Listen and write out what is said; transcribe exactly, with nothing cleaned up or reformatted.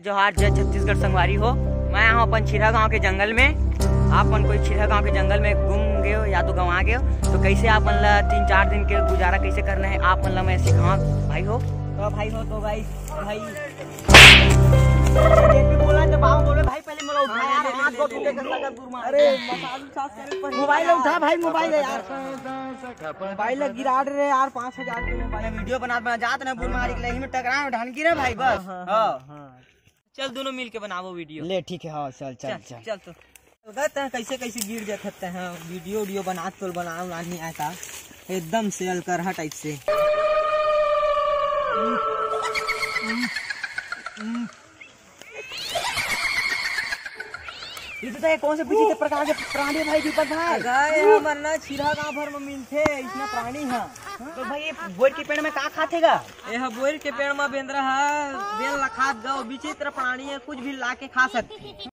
जोहार, जय छत्तीसगढ़ संगवारी हो। मैं आया हूँ अपन छिरहा गांव के जंगल में। आप मन कोई छिरहा गांव के जंगल में गुम गए हो या तो गंवा गए हो, तो कैसे आप मन ला तीन चार दिन के गुजारा कैसे करना है, आप मन ला मैं सिखाऊँ भाई हो। तो भाई हो, तो भाई, भाई, बोला तो बाबू बोले, भाई पहले मोला उठा यार, हाथ गोड़ टूटे कर लगा गुरमा। अरे, मोबाइल उठा भाई, मोबाइल है यार। मोबाइल गिरा रे यार, पाँच हजार के मोबाइल। मैं वीडियो बना, बना जात ना, बुल मारी के लही में टकरा में ढान गिरा भाई, बस। हाँ, हाँ, हाँ। हाँ। चल, दोनों मिल के बनावो वीडियो। ले, ठीक है, हाँ, चल, चल, चल, चल। चल तो। तो कहते हैं, कैसे, कैसे गिर जाते हैं, वीडियो, वीडियो बना तो बना, बना नहीं आता, एकदम से अलकरहा टाइप से। ये तो है, कौन से विचित्र प्रकार के प्राणी है भाई, दीपक भाई? अगर ये हमर ना छिरहा गांव भर में मिलथे, इसने प्राणी है। तो भाई, ये बोर के पेड़ में का खाथे गा? ये ह बोर के पेड़ में बेंदरा है, बेल ला खात गा, विचित्र प्राणी है, कुछ भी ला के खा सकथे।